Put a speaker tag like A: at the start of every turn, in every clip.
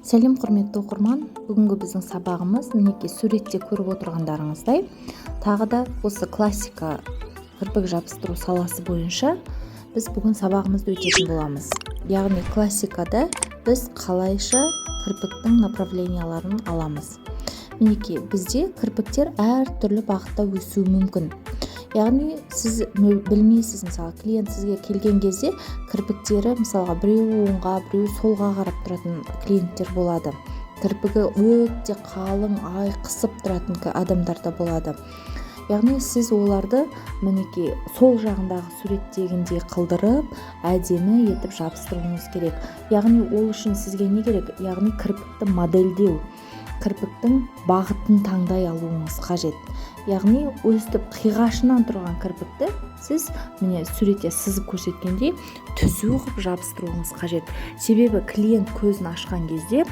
A: Сәлем, құрметті оқырман! Бүгінгі біздің сабағымыз, мінекей, суретте көріп отырғандарыңыздай, тағы да осы классика кірпік жабыстыру саласы бойынша біз бүгін сабағымызды өтетін боламыз. Яғни классикада біз қалайша кірпіктің направленияларын аламыз? Мінекей, бізде кірпіктер әртүрлі бағытта өсуі мүмкін. Яғни сіз білмейсіз, мысалы, клиент сізге келген кезде кірпіктері, мысалға, біреуі оңға, біреуі солға қарап тұратын клиенттер болады. Кірпігі өте қалың, айқысып тұратын адамдар да болады. Яғни сіз оларды, мінекей, сол жағындағы суреттегіндей қылдырып, әдемі етіп жабыстыруыңыз керек. Яғни ол үшін сізге не керек? Яғни кірпікті модельдеу, кірпіктің бағытын таңдай алуыңыз қажет. Яғни өстіп қиғашынан тұрған кірпікті сіз, міне, суретте сызып көрсеткендей, түзу қылып жабыстыруыңыз қажет. Себебі клиент көзін ашқан кезде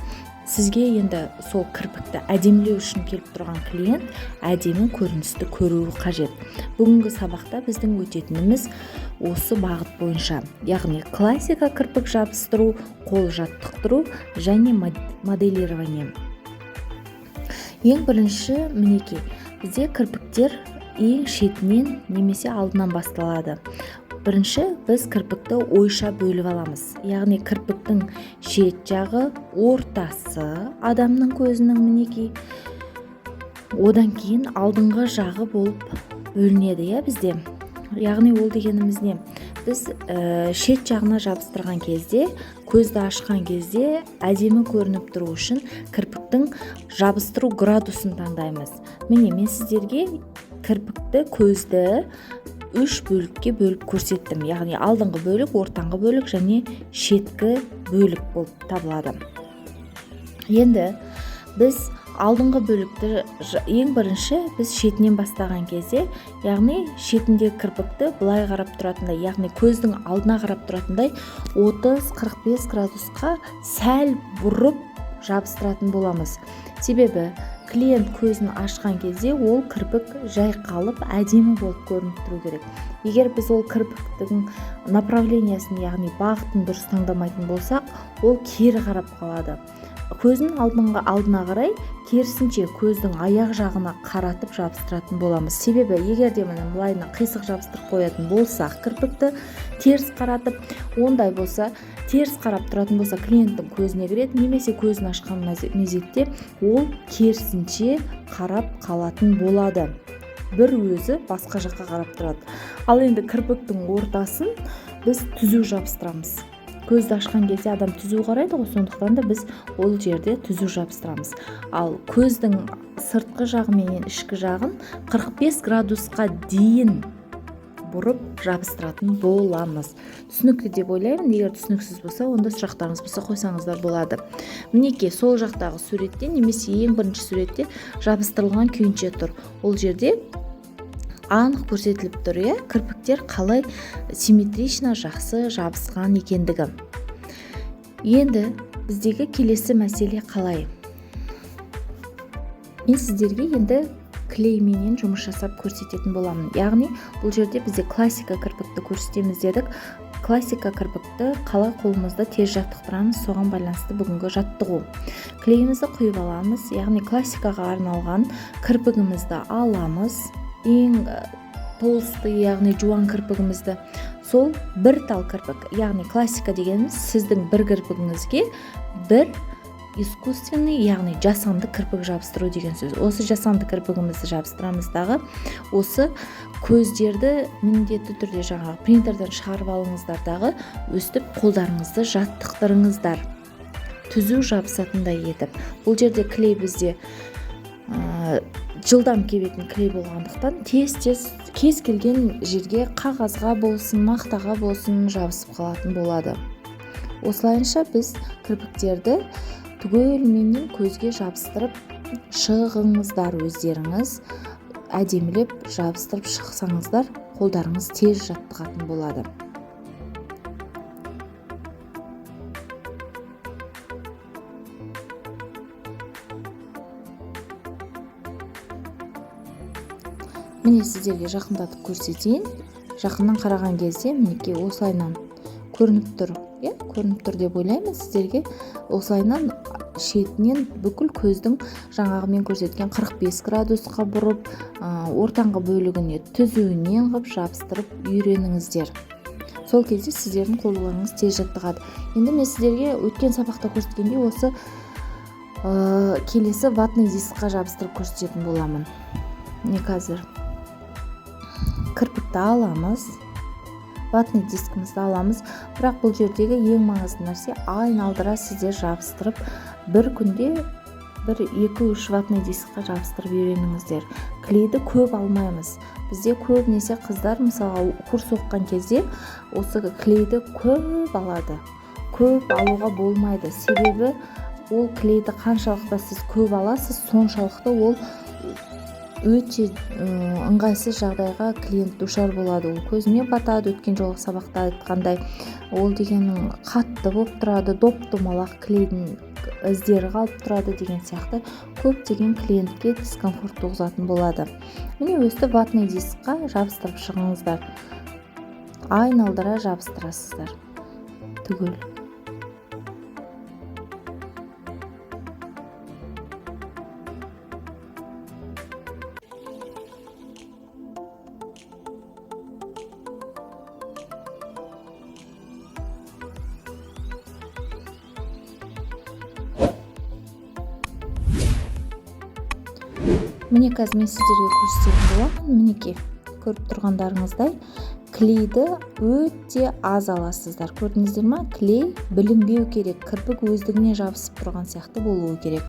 A: сізге енді сол кірпікті әдемілеу үшін келіп тұрған клиент әдемі көріністі көруі қажет. Бүгінгі сабақта біздің өтетініміз осы бағыт бойынша, яғни классика кірпік жабыстыру, қол жаттықтыру және моделирование. Ең бірінші, мінекей, бізде кірпіктер ең шетінен немесе алдынан басталады. Бірінші біз кірпікті ойша бөліп аламыз. Яғни кірпіктің шет жағы, ортасы адамның көзінің, мінекей, одан кейін алдыңғы жағы болып бөлінеді, иә, бізде. Яғни ол дегеніміз не? Біз шет жағына жабыстырған кезде, көзді ашқан кезде әдемі көрініп тұру үшін кірпіктің жабыстыру градусын таңдаймыз. Міне, мен сіздерге кірпікті, көзді үш бөлікке бөліп көрсеттім. Яғни алдыңғы бөлік, ортаңғы бөлік және шеткі бөлік болып табылады. Енді біз алдыңғы бөлікті ең бірінші біз шетінен бастаған кезде, яғни шетіндегі кірпікті былай қарап тұратындай, яғни көздің алдына қарап тұратындай 30-45 градусқа сәл бұрып жабыстыратын боламыз. Себебі клиент көзін ашқан кезде ол кірпік жайқалып, әдемі болып көрініп тұру керек. Егер біз ол кірпіктің направлениясын, яғни бағытын дұрыс таңдамайтын болсақ, ол кері қарап қалады. Көздің алдыңғы алдына қарай, керісінше, көздің аяқ жағына қаратып жабыстыратын боламыз. Себебі егер де, міне, былайына қисық жабыстырып қоятын болсақ, кірпікті теріс қаратып, ондай болса, теріс қарап тұратын болса, клиенттің көзіне кіреді немесе көзін ашқан мезетте ол керісінше қарап қалатын болады, бір өзі басқа жаққа қарап тұрады. Ал енді кірпіктің ортасын біз түзу жабыстырамыз. Көзді ашқан кезде адам түзу қарайды ғой, сондықтан да біз ол жерде түзу жабыстырамыз. Ал көздің сыртқы жағы менен ішкі жағын 45 градусқа дейін бұрып жабыстыратын боламыз. Түсінікті деп ойлаймын. Егер түсініксіз болса, онда сұрақтарыңыз болса, қойсаңыздар болады. Мінекей, сол жақтағы суретте немесе ең бірінші суретте жабыстырылған күйінше тұр. Ол жерде анық көрсетіліп тұр, иә, кірпіктер қалай симметрично жақсы жабысқан екендігі. Енді біздегі келесі мәселе қалай? Мен сіздерге енді клейменен жұмыс жасап көрсететін боламын. Яғни бұл жерде бізде классика кірпікті көрсетеміз дедік. Классика кірпікті қалай қолымызда тез жаттықтырамыз, соған байланысты бүгінгі жаттығу. Клейімізді құйып аламыз, яғни классикаға арналған кірпігімізді аламыз, ең толстый, яғни жуан кірпігімізді, сол бір тал кірпік. Яғни классика дегеніміз сіздің бір кірпігіңізге бір искусственный, яғни жасанды кірпік жабыстыру деген сөз. Осы жасанды кірпігімізді жабыстырамыз дағы, осы көздерді міндетті түрде жаңағы принтерден шығарып алыңыздар дағы, өстіп қолдарыңызды жаттықтырыңыздар түзу жабысатындай етіп. Бұл жерде клей бізде жылдам кебетін клей болғандықтан, тез тез кез келген жерге, қағазға болсын, мақтаға болсын, жабысып қалатын болады. Осылайынша біз кірпіктерді түгеліменен көзге жабыстырып шығыңыздар. Өздеріңіз әдемілеп жабыстырып шықсаңыздар, қолдарыңыз тез жаттығатын болады. Міне, сіздерге жақындатып көрсетейін. Жақыннан қараған кезде, мінекей, осылайынан көрініп тұр, иә, көрініп тұр деп ойлаймын сіздерге. Осылайынан Шетінен бүкіл көздің жаңағы мен көрсеткен 45 градусқа бұрып, ортаңғы бөлігіне түзуінен қылып жабыстырып үйреніңіздер. Сол кезде сіздердің қолдарыңыз тез жаттығады. Енді мен сіздерге өткен сабақта көрсеткендей, осы келесі ватный дискқа жабыстырып көрсететін боламын. Міне, қазір кірпікті аламыз, ватный дискімізді аламыз. Бірақ бұл жердегі ең маңызды нәрсе — айналдыра сіздер жабыстырып, бір күнде бір, екі, үш ватный дискқа жабыстырып үйреніңіздер. Клейді көп алмаймыз. Бізде көбінесе қыздар, мысалға, курс оқыған кезде осы клейді көп алады. Көп алуға болмайды, себебі ол клейді қаншалықты сіз көп аласыз, соншалықты ол өте ыңғайсыз жағдайға клиент душар болады. Ол көзіне батады, өткен жолғы сабақта айтқандай, ол деген қатты болып тұрады, доп домалақ клейдің іздері қалып тұрады деген сияқты көптеген клиентке дискомфорт туғызатын болады. Міне, өстіп ватный дискқа жабыстырып шығыңыздар, айналдыра жабыстырасыздар түгел. Міне, қазір мен сіздерге көрсететін боламын. Мінекей, көріп тұрғандарыңыздай, клейді өте аз аласыздар. Көрдіңіздер ма? Клей білінбеу керек, кірпік өздігінен жабысып тұрған сияқты болуы керек.